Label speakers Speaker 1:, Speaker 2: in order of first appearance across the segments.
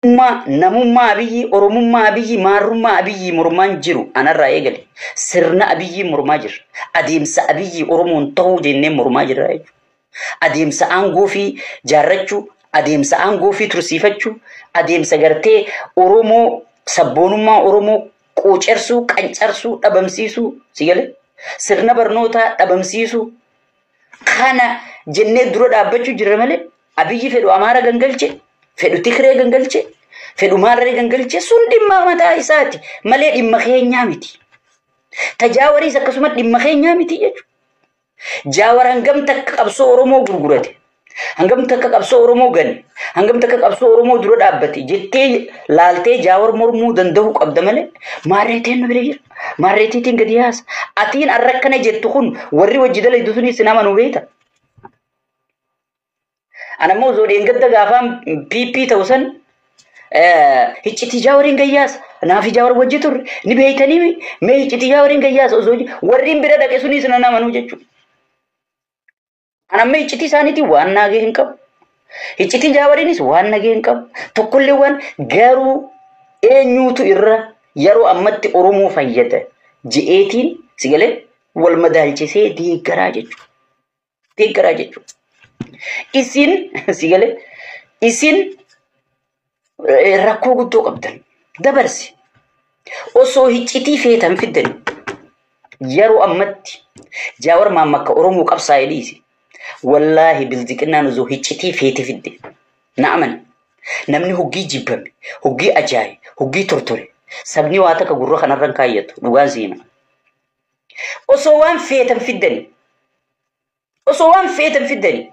Speaker 1: Namummaa Abiyyi, Oromummaa Abiyyi, maarrummaa Abiyyi mormaan jiru anarraa eegale. Sirna Abiyyi mormaa jira. Adeemsa Abiyyi Oromoon ta'uu jennee mormaa jirra jechuudha. Adeemsa aangoo fi jaarrachuu, adeemsa aangoo fi tursiifachuu, adeemsa gartee Oromoo sabboonummaa Oromoo quucarsuu, qancarsuu, dhabamsiisuu, si galee? Sirna barnootaa dhabamsiisuu kana jennee dura dhaabbachuu jirra malee Abiyyi fedhu Amaara gangalche, fedhu Tigree gangalche, fedhu Maarree gangalche sun dhimma mataa isaati malee dhimma keenyaa miti. Tajaawariis akkasuma dhimma keenyaa miti jechuudha. Jaawar hangam takka qabsoo Oromoo gurgurate, hangam takka qabsoo Oromoo gane, hangam takka qabsoo Oromoo dura dhaabbate jettee laaltee Jaawar mormuu danda'uu qabda malee Maarreetiin nu bira jira. Maarreetiitiin gadi yaasa. Atiin arra akkana jettu kun warri wajji dalaydu sunis nama nu beekta. Anammoo osoo dheengadda gaafaan PP ta'u san hiccitii Jaawariin gayyaasa. Naafi Jaawar wajji turre ni beeytanii mee hiccitii Jaawariin gayyaasa osoo warri bira dhaqe sunis na amanuu jechuudha. Anammoo hiccitii isaaniitiin waan naagee hin qabu. Hiccitii Jaawariinis waan nagee hin qabu. Tokkollee waan garuu eenyuutu irra yeroo ammatti Oromoo fayyada je'eetiin si galee wal madaalchisee deeggaraa jechuudha. Deeggaraa jechuudha. Isin si galee isin rakkoo guddoo qabdan dabarsi. Osoo hiccitii feetan fiddan yeroo ammatti Jaawar Maammakka Oromoo qabsaa'ee dhiise. Wallaahi bilziqinnaan osoo hiccitii feete fidde na amani. Namni hoggii jibbame, hoggii ajaaye, hoggii tortore sabni waa takka gurra kanarra hin kaayyatu dhugaan siima. Osoo waan feetan fiddani, osoo waan feetan fiddani,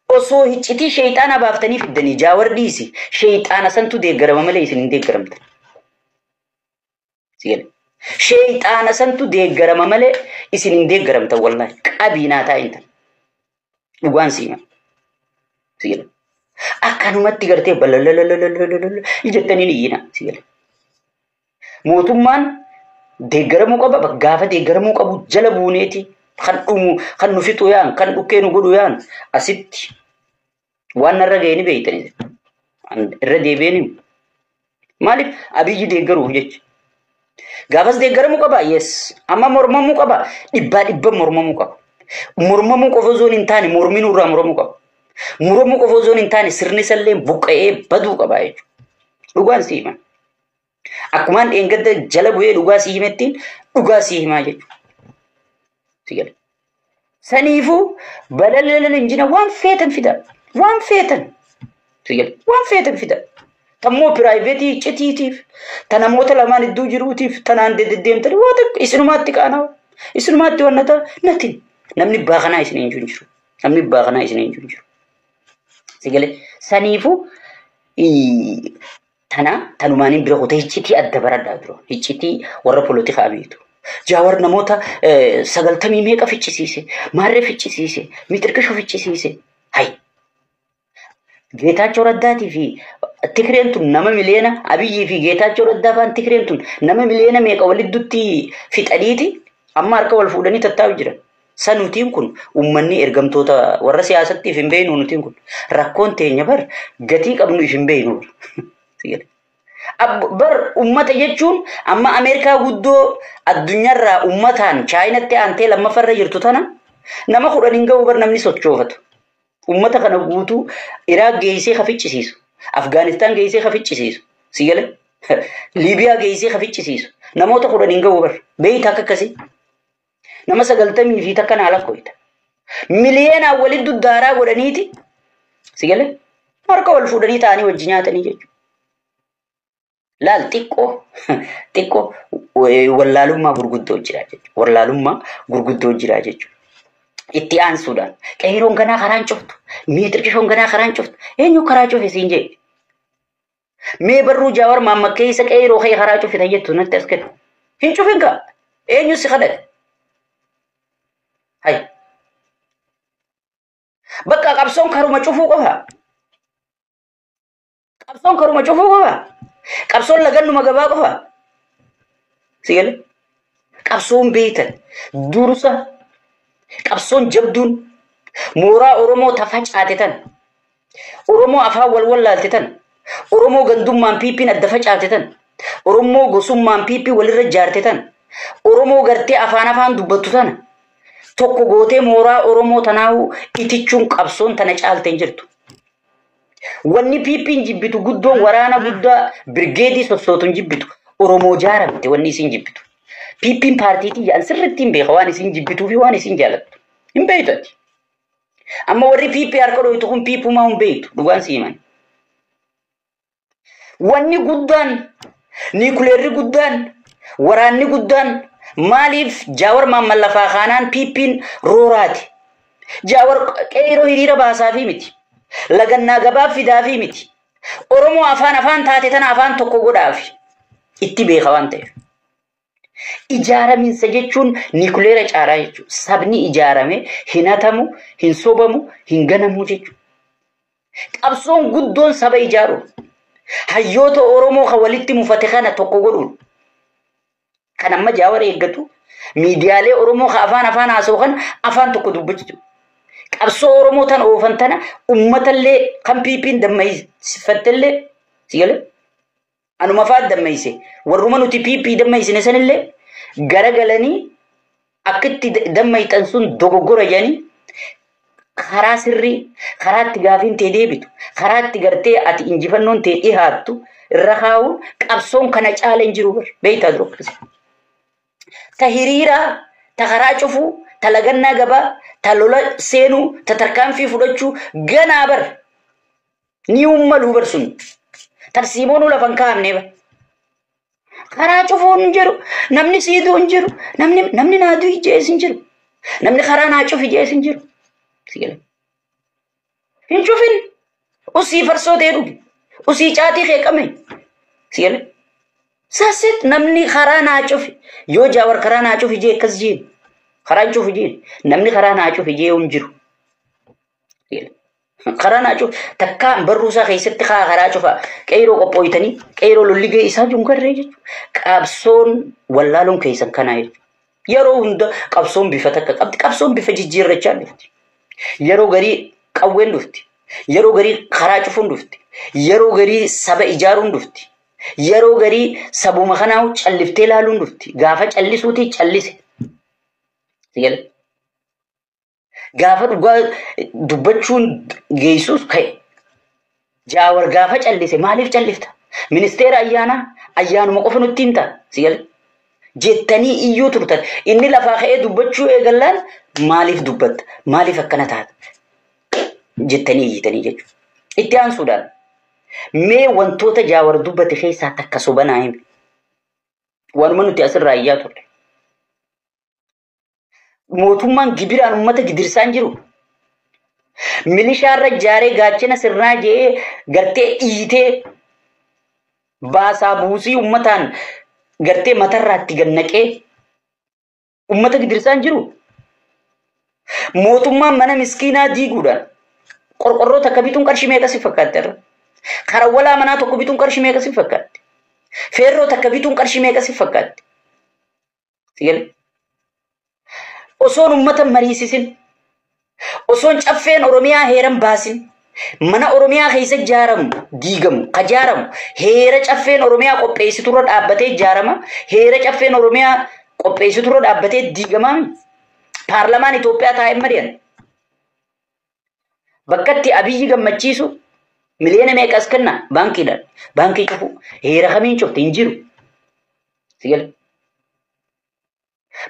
Speaker 1: osoo hiccitii sheeyxaana baaftanii fiddanii Jaawar dhiisi sheeyxaana santu deeggarama malee isin hin deeggaramtan. Sheeyxaana santu deeggarama malee isin hin deeggaramtan wallaahi qabiinaa taa'intan. Dhugaan siima. Sigala. Akkanumatti gartee balalalalalalalala jettanii ni iyyina. Sigala. Mootummaan deeggaramuu qaba gaafa deeggaramuu qabu jala buuneeti kan dhumu kan nu fixu yaan kan dhukkee nu godhu yaan asitti waan narra ga'e ni beeytani. Irra deebi'een himu. Maaliif Abiyyi deeggaruuf jecha. Gaafas deeggaramuu qaba yes amma mormamuu qaba dhibbaa dhibba mormamuu qaba. Mormamuu qofa osoo hin taane morminuu irraa muramuu qaba. Muramuu qofa osoo hin taane sirni sallee buqqa'ee baduu qaba jechuudha. Dhugaan si hima. Akkumaan dheengadda jala bu'ee dhugaa si himettiin dhugaa si himaa jechuudha. Si gala. Saniifuu balalala hin jina waan feetan fida. Waan feetan. Si gala. Waan feetan fida. Tammoo piraayiveetii iccitiitiif, ta namoota lamaan iddoo jiruutiif, tanaan deddeemtanii waa takka isinumaatti qaana'u. Isinumaatti waan ta'a natin. Namni baakanaa isin hin jiru. Namni baakanaa isin hin jiru. Si galee saniifuu tana tanumaaniin bira kutee hiccitii adda baradhaa dura. Hiccitii warra polotikaa beektu. Jaawar namoota 90 meeqa ficcisiise, maarree ficcisiise, mixirqisho ficcisiise. Hay! Geetaachoo Raddaatii fi Tigreen tun nama miliyoona Abiyyii fi Geetaachoo Raddaa faan Tigreen tun nama miliyoona meeqa waliddutti fixaniiti amma harka wal fuudhanii tattaa'u jiran. Sanutiin kun uummanni ergamtoota warra siyaasattiif hin beeknu nutiin kun rakkoon teenya bar gatii qabnu if hin beeknu bar. Bar uummata jechuun amma Ameerikaa guddoo addunyaarraa uummataan Chaayinatti aantee lammaffaarra jirtu tana nama 10 hin ga'u bar namni sochoofatu. Uummata kana guutuu Iraaq geessee ka ficcisiisu, Afgaanistaan geessee ka ficcisiisu, si galee Liibiyaa geessee ka ficcisiisu namoota 10 hin ga'u bar beeyta akka akkasii. Nama 90 fi takka naa lakkoofta. Miliyoonaan walitti duddaaraa godhaniiti si galee harka wal fuudhanii taa'anii wajji nyaatanii jechuudha. Laal xiqqoo xiqqoo wallaalummaa gurguddoo jira jechuudha. Wallaalummaa gurguddoo jira jechuudha. Itti aansuudhaan qeeroon ganaa karaan cuftu, meetirqishoon ganaa karaan cuftu, eenyu karaa cufe siin jedhe. Mee barruu Jaawar Maammakkee isa qeeroo kee karaa cufe jettu natti as kennu. Hin cufin kaa eenyu si kadhate. Hay. Bakka qabsoon karuma cufuu qofa. Qabsoon karuma cufuu qofa. Qabsoon lagannuma gabaa qofa. Si galee? Qabsoon beektan dursa qabsoon jabduun mooraa Oromoo tafacaate tan Oromoo afaan wal wallaalte tan Oromoo gandummaan PP'n adda facaate tan. Oromoo gosummaan PP walirra ijaarte tan. Oromoo gartee afaan afaan dubbattu tana. Tokko gootee mooraa Oromoo tanaahu itichuun qabsoon tana caalte hin jirtu. Wanni PP'n jibbitu guddoon waraana guddaa birgeedii sossootu hin jibbitu. Oromoo jaaramte wanni isin jibbitu. PP'n paartiitii jedhan sirriitti hin beeka waan isin jibbituu fi waan isin jaalattu. Hin beektu ati. Amma warri PP harka dhoytu kun PPumaa hin beektu dhugaan si himan. Wanni guddaan niikuleerri guddaan waraanni guddaan maaliif Jaawar Maamman lafaa kaanaan PP'n rooraati. Jaawar qeeroo hiriira baasaafii miti. Lagannaa gabaa fidaafii miti. Oromoo afaan afaan taate tana afaan tokko godhaafi. Itti beeka waan ta'eef. Ijaaraminsa jechuun niikuleera caaraa jechuudha. Sabni ijaarame hin hatamu, hin sobamu, hin ganamu jechuudha. Qabsoon guddoon saba ijaaru. Hayyoota Oromoo kan walitti mufate kana tokko godhuun. Kan amma Jaawar eeggatu miidiyaalee Oromoo kan afaan afaan haasa'u kan afaan tokko dubbachuu. Qabsoo Oromoo tan oofan tana uummatallee kan PP'n dammeessifattellee si galee? Anuma fa'aa dammeesse. Warruma nuti PP dammeessine sanillee garagalanii akka itti dammeeyxan sun dogoggora jedhanii karaa sirrii, karaa itti gaafiin tee deebitu, karaa itti gartee ati injifannoon tee dhihaattu irra kaa'uun qabsoon kana caala hin jiru bar. Beektaa dura akkasii. Ta hiriiraa, ta karaa cufuu, ta lagannaa gabaa, ta lola seenuu, ta tarkaanfii fudhachuu ganaa bar. Ni uummaluu bar sun. Tarsiimoonuu lafa hin kaa'amne bar. Karaa cufuun hin jiru, namni siiduu hin jiru, namni naa du'i jees hin jiru, namni karaa naa cufi jees hin jiru. Hin cufin. Usii farsoo ta'e dhugi. Usii caatii kee qame. Sigale. Sassit namni karaa naa cufi. Yoo Jaawar karaa naa cufi jee akkas jeen. Karaa cufi jeen. Namni karaa naa cufi jee hin jiru. Karaa naa cufi. Takkaa barruu isaa keessatti karaa cufa. Qeeroo qophooytanii qeeroo lolli ga'e isaa jungarree jechuudha. Qabsoon wallaaluun keessan kanaa jechuudha. Yeroo hunda qabsoon bifa takka qabdi. Qabsoon bifa jijjiirrachaa dhufti. Yeroo garii qawween dhufti. Yeroo garii karaa cufuun dhufti. Yeroo garii saba ijaaruun dhufti. Yeroo garii sabuma kanaa calliftee ilaaluun dhufti. Gaafa callisuutii callise. Gaafa dhugaa dubbachuun geessuus ka'e. Jaawar gaafa callise maaliif callifta? Ministeera ayyaanaa ayyaanuma qofa nutti himta. Jettanii iyyuu turtan. Inni lafaa ka'ee dubbachuu eegallaan maaliif dubbatta? Maaliif akkana taata? Jettanii iyyitanii jechuudha. Itti aansuudhaan mee wantoota Jaawar dubbate keessaa takka sobanaa himi. Waanuma nuti asirraa iyyaa turre. Mootummaan gibiraan uummata gidirsaan jiru. Milishaarra ijaaree gaachana sirnaa jedhee gartee dhiitee baasaa buusii uummataan gartee matarraatti gannaqee uummata gidirsaan jiru. Mootummaan mana miskiinaa diiguudhaan qorqorroo takka bituun qarshii meeqa si fakkaatti irra? Karawwalaa manaa tokko bituun qarshii meeqa si fakkaatti? Feerroo takka bituun qarshii meeqa si fakkaatti? Osoon uummata mariisisin, osoon caffeen Oromiyaa heeran baasin, mana Oromiyaa keessa ijaaramu diigamu, ka ijaaramu heera caffeen Oromiyaa qopheessiturra dhaabbatee ijaarama, heera caffeen Oromiyaa qopheessiturra dhaabbatee diigamaa. Paarlamaan Itoophiyaa taa'ee mari'an. Bakka itti Abiyyi gammachiisu miliyoona meeqas kenna baankiidhaan. Baankii cufu heera kamiin cufte hin jiru.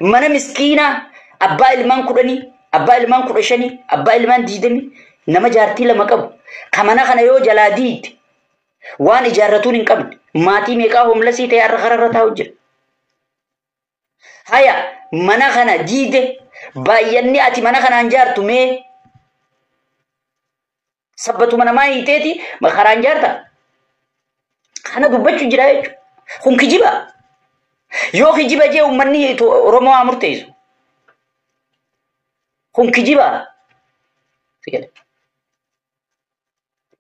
Speaker 1: Mana miskiinaa abbaa ilmaan 10, abbaa ilmaan 15, abbaa ilmaan 20 nama jaartii 2 qabu. Ka mana kana yoo jalaa diigde waan ijaarratuun hin qabne maatii meeqaa hoomlasii ta'e har'a kararra taa'u jira. Haya mana kana diigde baay'anni ati mana kanaan jaartu mee sabbatuma namaa hiiteeti karaan jaarta. Kana dubbachuu jira jechuudha. Kun kijiba. Yoo kijiba jee uummanni Oromoo haa murteessu. Kun kijiba.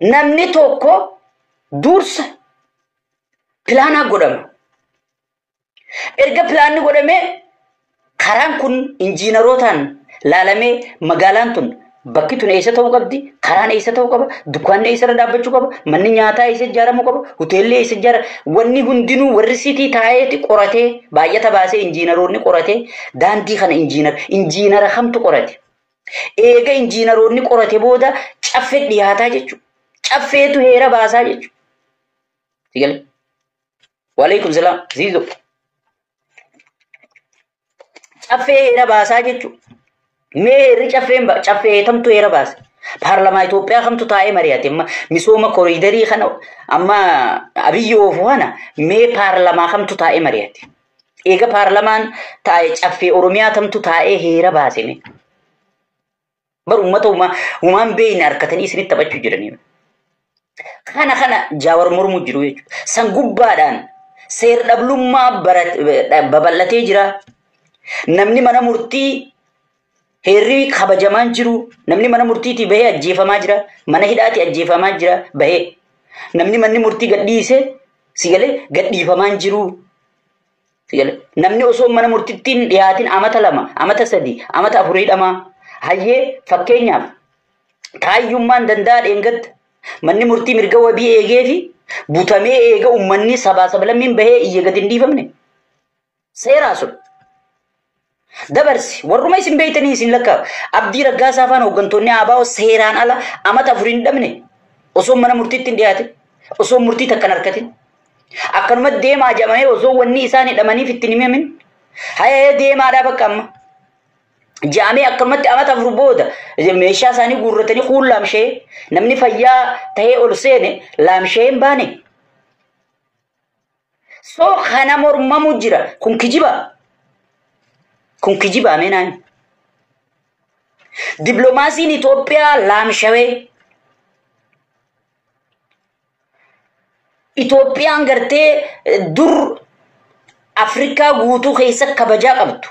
Speaker 1: Namni tokko dursa pilaanaa godhama. Erga pilaanni godhamee karaan kun injiinarootaan laalamee magaalaan tun Bakki tun eessa ta'uu qabdi? Karaan eessa ta'uu qaba? Dukkaanni eessarra dhaabbachuu qaba? Manni nyaataa eessa ijaaramuu qaba? Hoteelli eessa ijaara? Wanni hundinuu warri sitii taa'eeti qoratee baay'ata baasee injiinaroonni qoratee daandii kana injiinara kamtu qorate? Eega injiinaroonni qorate booda caffee dhiyaataa jechuudha. Caffeetu heera baasaa jechuudha. Sigale. Waalaikum salaam. Ziizo. Caffee heera baasaa jechuudha. Mee heerri caffeen caffee kamtu heera baase? Paarlamaa Itoophiyaa kamtu taa'ee mari'ate? Amma misooma koriidarii kana amma Abiyyi oofu kana mee paarlamaa kamtu taa'ee mari'ate? Eega paarlamaan taa'e caffee Oromiyaa kamtu taa'ee heera baase mee? Bar uummata humaan beeyne harkatanii isinitti taphachuu jiranii. Kana kana Jaawar mormuu jiru jechuudha. San gubbaadhaan seer dhablummaa babal'atee jira. Namni mana murtii heerri kabajamaan jiru. Namni mana murtiitii bahee ajjeefamaa jira. Mana hidhaatii ajjeefamaa jira bahee. Namni manni murtii gadhiise sigalee gadhiifamaan jiru. Sigalee namni osoo mana murtiittiin dhiyaatin amata 2, amata 3, amata 4 hidhamaa. Hayyee fakkeenyaaf taayyummaan danda'a dheengadda. Manni murtii mirga wabii eegee fi butamee eega uummanni sabaa sablammiin bahee iyya gadi hin dhiifamne. Seeraa sun. Dabarsi warruma isin beeytanii isin lakkaa'u. Abdii Raggaasaa faan hooggantoonni ABO seeraan ala amata 4 hin dhabne. Osoo mana murtiitti hin dhiyaatin. Osoo murtii takka hin harkatin. Akkanuma deemaa jedhamee osoo wanni isaan hidhamaniif itti hin himamin. Hayee deemaadhaa bakka amma. Jaamee akkanumatti amata 4 booda meeshaa isaanii guurratanii kuun laamshee namni fayyaa ta'ee ol seene laamshee hin baane. Soo kana mormamu jira. Kun kijiba. Kun kijiba meenaan. Dippiloomaasiin Itoophiyaa laamshawee. Itoophiyaan gartee dur Afrikaa guutuu keessa kabajaa qabdu.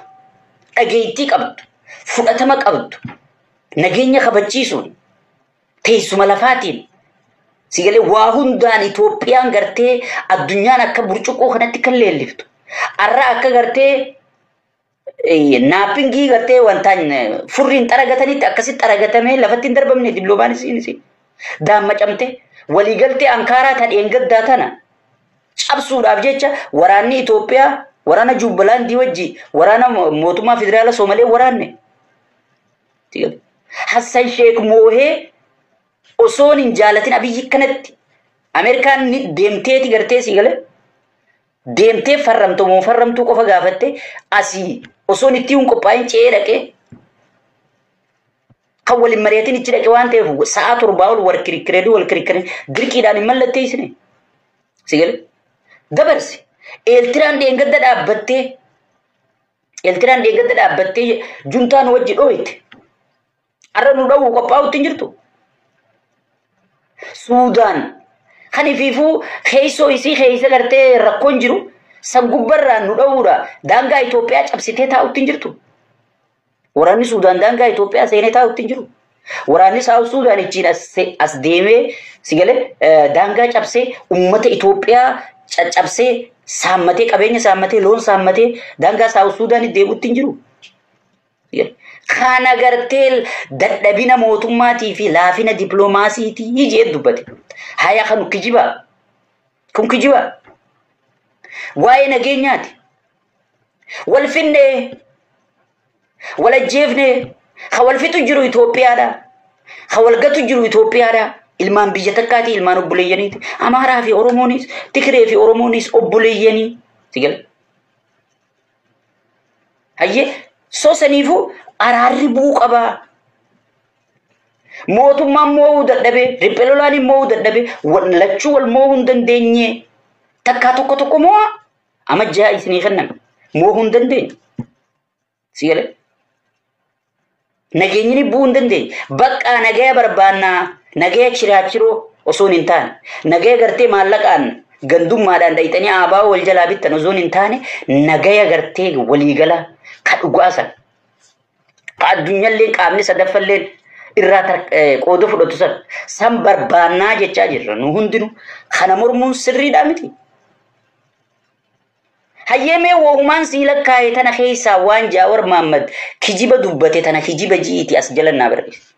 Speaker 1: Dhageettii qabdu. Fudhatama qabdu. Nageenya kabachiisuun teessuma lafaatiin sigalee waa hundaan Itoophiyaan gartee addunyaan akka burcuqqoo kanatti kan leelliftu. Arra akka gartee naappingii gartee wantaan furriin xaragatanitti akkasitti xaragatamee lafatti hin darbamne dippiloomaasiinis daammacamte waliigaltee Ankaaraa ta dheengaddaa tana cabsuudhaaf jecha waraanni Itoophiyaa waraana Jubbalaandii wajji waraana mootummaa federaala Soomalee waraanne. Hassan Sheekh moohee osoon hin jaalatin Abiyyi kanatti Ameerikaan ni deemteeti gartee sii galee deemtee farramtu moo farramtuu qofa gaafatte asii osoon itti hin qophaa'in ce'ee dhaqee kan waliin mari'atin ichi dhaqee waan ta'eef sa'a 7 ol wal kirikkireeduu wal kirikkireeduu dirqiidhaan hin mallatteessine si galee dabarse. Eeltiraan dheengadda dhaabbattee Eeltiraan dheengadda dhaabbattee juntaan wajji dhooyte. Arra nu dhowwu qophaa'utti hin jirtu. Suudaan kan ifiifuu keessoo isii keessa gartee rakkoon jiru san gubbarraan nu dhowwuudha. Daangaa Itoophiyaa cabsitee taa'utti hin jirtu. Waraanni Suudaan daangaa Itoophiyaa seenee taa'utti hin jiru. Waraanni Saawus Suudaan ittiin as deemee si galee daangaa cabsee uummata Itoophiyaa caccabsee saammatee qabeenya saammatee loon saammatee daangaa Saawus Suudaanitti deebi'utti hin jiru. Kana gartee dadhabina mootummaatii fi laafina dippiloomaasiitii jee dubbate. Haya kan kijibaa. Kun kijibaa. Waa'ee nageenyaati. Wal finnee, wal ajjeefnee, ka wal fixu jiru Itoophiyaadha. Ka wal gatu jiru Itoophiyaadha. Ilmaan biyya takkaati, ilmaan obboleeyyaniiti. Amaaraa fi Oromoonis, Tigree fi Oromoonis obboleeyyanii. Sigala. Hayyee soo saniifuu araarri bu'uu qabaa. Mootummaan moo'uu dadhabee, riphee lolaan moo'uu dadhabee, lachuu wal moo'uu hin dandeenye. Takkaa tokko tokko moo'a. Amajjaa isinii kenname. Moo'uu hin dandeenye. Sigala. Nageenyi bu'uu hin dandeenye. Bakka nagaya barbaannaa. Nagaya chiraachiroo osoo hin taane. Nagaya gartee maallaqaan gandummaadhaan dhayxanii aabaa wal jalaa bittan osoo hin taane nagaya gartee waliigala ka dhugaa san. Ka addunyaallee qaamni sadaffallee irraa qooda fudhatu san. San barbaannaa jechaa jirra nu hundinuu. Kana mormuun sirriidhaa miti. Hayyee mee woohumaan sii lakkaa'e tana keessaa waan Jaawar Mahaammad kijiba dubbate tana kijiba ji'iiti as jala naa barreesse.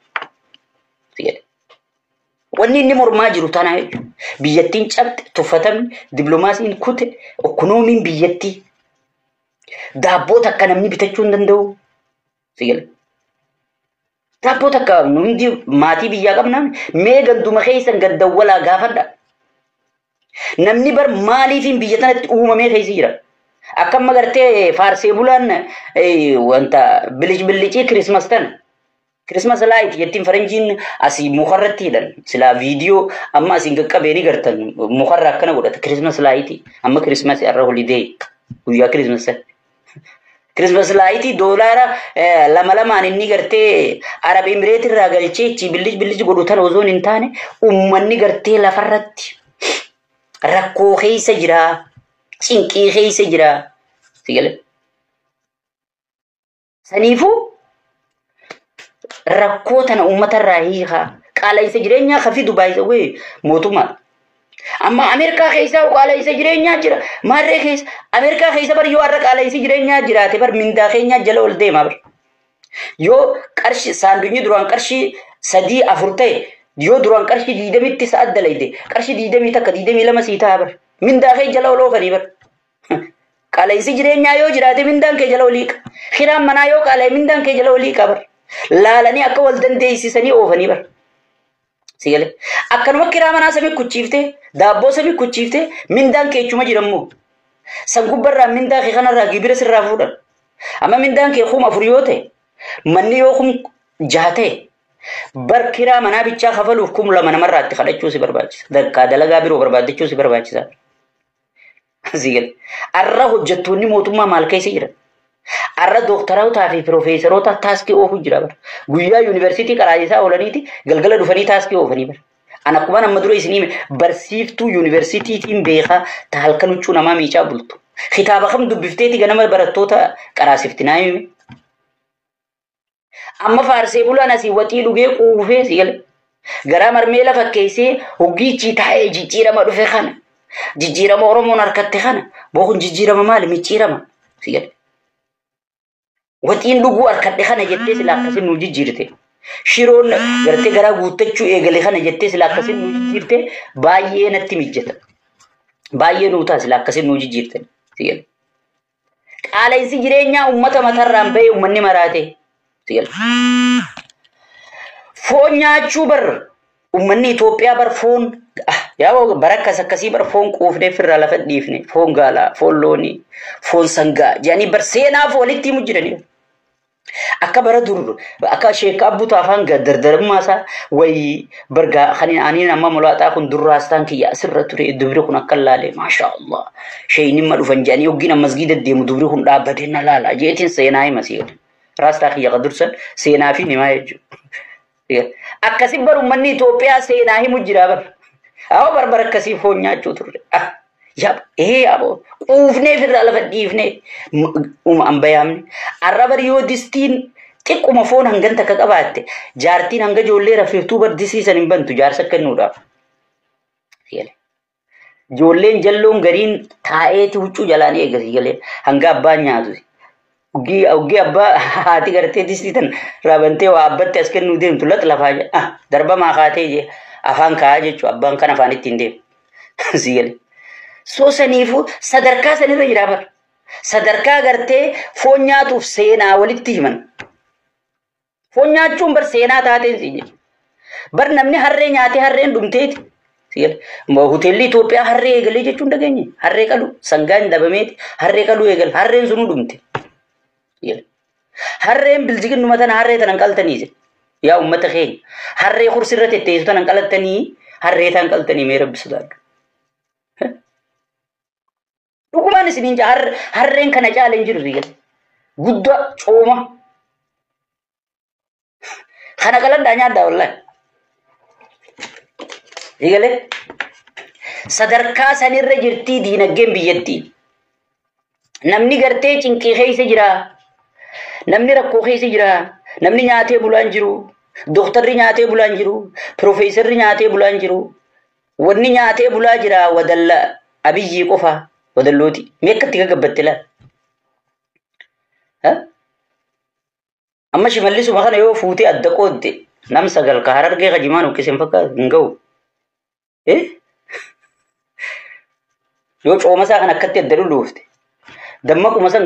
Speaker 1: Wanni inni mormaa jiru tanaa jechuudha. Biyyattiin cabxe, tuffatamni, dippiloomaasiin kute, ikkonoomiin biyyattii. Daabboo takka namni bitachuu hin danda'u. Daabboo takka hundi maatii biyyaa qabna. Mee ganduma keessan gaddawwalaa gaafadha. Namni bar maaliifiin biyya tanatti uumamee keessa jira? Akkam magartee faarsee bulaan wanta bilic bilicii Kirismas tana. Kirismas light jettiin faranjiin asii mukarratti hidhan. Silaa viidiyoo amma asiin qaqqabee ni gartan mukarra akkana godhata. Kirismas light amma Kirismas irra holiday guyyaa Kirismas. Kirismas light doolaara lama lamaan inni gartee Arab Emireet irraa galchee ichi bilic bilic godhu tana osoo hin taane uummanni gartee lafarratti rakkoo keessa jira. Cinqii keessa jira. Saniifuu rakkoo tana uummatarraa hiikaa. Qaala'insa jireenyaa ka fidu baay'ee mootummaa. Amma Ameerikaa keessaa qaala'insa jireenyaa jira. Maarree keessa Ameerikaa keessa bar yoo har'a qaala'insi jireenyaa jiraate bar mindaa keenyaa jala ol deema bar. Yoo qarshii saandunyi duraan qarshii 3 4 ta'e yoo duraan qarshii 20tti sa'a dalayde qarshii 21 22 sii ta'a bar. Mindaa kee jala ol oofanii bar. Qaala'insi jireenyaa yoo jiraate mindaan kee jala olii qaba. Kiraan manaa yoo qaala'e mindaan kee jala olii qaba bar. Laalanii akka wal dandeessisanii oofanii bar. Sigale. Akkanuma kiraa manaa samii kuchiiftee daabboo samii kuchiiftee mindaan kee chuma jirammoo. San gubbarraa mindaa kee kanarraa gibira sirraa fuudhan. Amma mindaan kee 4,000 yoo ta'e manni yoo 6,000 ta'e bar kiraa manaa bichaa kafaluuf 2,000 namarraa itti kadhachuu si barbaachisa. Dakkaa dalagaa biroo barbaaddachuu si barbaachisa. Sigale. Arra hojjettoonni mootummaa maal keessa jiran? Arra dooktarootaa fi piroofeesaroota taaskii oofuu jira bara. Guyyaa yuunivarsiitii qaraayisaa oolaniiti galgala dhufanii taaskii oofanii bara. Ani akkuma amma dura isinii barsiiftuu yuunivarsiitiitiin beekaa ta halkan huccuu namaa miicaa bultu. Kitaaba kam dubbifteeti ganama barattoota qaraasifti naa himi. Amma faarsee bulaan asii waxii dhugee quufee si gale. Garaa marmeela fakkeessee hoggiichi taa'ee jijjiirama dhufe kana. Jijjiirama Oromoon harkatte kana. Bookun jijjiirama maali micciirama si gale. Waxiin dhuguu harkadhe kana jettee sila akkasin nu jijjiirte. Shiroon gartee garaa guuttachuu eegale kana jettee sila akkasin nu jijjiirte baay'ee natti mijjata. Baay'ee nuu ta'a sila akkasin nu jijjiirte. Qaala'insi jireenyaa uummata matarraan bahee uummanni maraate. Foon nyaachuu bar uummanni Itoophiyaa bar foon yaa bara akkas akkasii bar foon quufnee firraa lafa dhiifne foon gaalaa foon loonii foon sangaa jedhanii bar seenaaf walitti himu jiranii. Akka bara dur akka sheekka abbuutaa afaan dardarummaa isaa wayii bargaa kan ani amma mulaaxaa kun durraastaan kiyya asirra ture dubri kun akka laale maasha Allah sheeyni ma dhufan jedhanii yoggiin amma masgiida deemu dubri kun dhaabbatee na laala jeetiin seenaa hima si'eetu. Raastaa kiyya qadursan seenaa fi nimaa jechuudha. Akkasii bar uummanni Itoophiyaa seenaa himu jira bar. Haa barbar akkasii foon nyaachuu turre. Yaaboo quufnee firraa lafa dhiifnee an bayaamne. Arra bar yoo distiin xiqquma foon hangan takka qabaatte jaartiin hanga ijoollee rafeeftuu bar disiisan hin bantu jaarsa kennuudhaaf. Ijoolleen jalloon gariin taa'eeti huccuu jalaan eegasi galee hanga abbaan nyaatu. Oggii abbaa haati gartee distii tan raabantee waa abbatti as kennuu deemtu lax lafaa jedha. Darbamaa kaatee jee afaan kaa'aa jechuudha abbaan kan afaan ittiin deemu. Sigalee. Soo saniifuu sadarkaa sanirra jira bara. Sadarkaa gartee foon nyaatuuf seenaa walitti himan. Foon nyaachuun bar seenaa taateen siin jedhu. Bar namni harree nyaatee harreen dhumteeti. Hoteelli Itoophiyaa harree eegalee jechuun dhageenye. Harree qalu sangaan dhabameeti harree qaluu eegale harreen sunuu dhumte. Harreen bilchiginnuma tana harree tanan qaltanii yaa uummata keenya harree kursirra tetteessu tanan qalattanii harree tan qaltanii mee rabbi sodaadhu. Dhugumaan isiniin harreen kana caala hin jiru sigal. Guddaa cooma. Kana qaladhaa nyaadhaa wallahi. Sigalee sadarkaa sanirra jirtii diinagdeen biyyattii. Namni gartee cinqii keessa jira. Namni rakkoo keessa jira. Namni nyaatee bulaan jiru. Dooktarri nyaatee bulaan jiru. Piroofeesarri nyaatee bulaan jiru. Wanni nyaatee bulaa jira wadalla Abiyyii qofa wadallooti. Mee akkatti gagabbatte laal? Amma shimallisuma kana yoo fuutee adda qoodde nam sagal ka harargee ka jimaan uqqise hin fakkaatu hin ga'u. Eh? Yoo cooma isaa kan akkatti adda lulluufte. Dammaquma san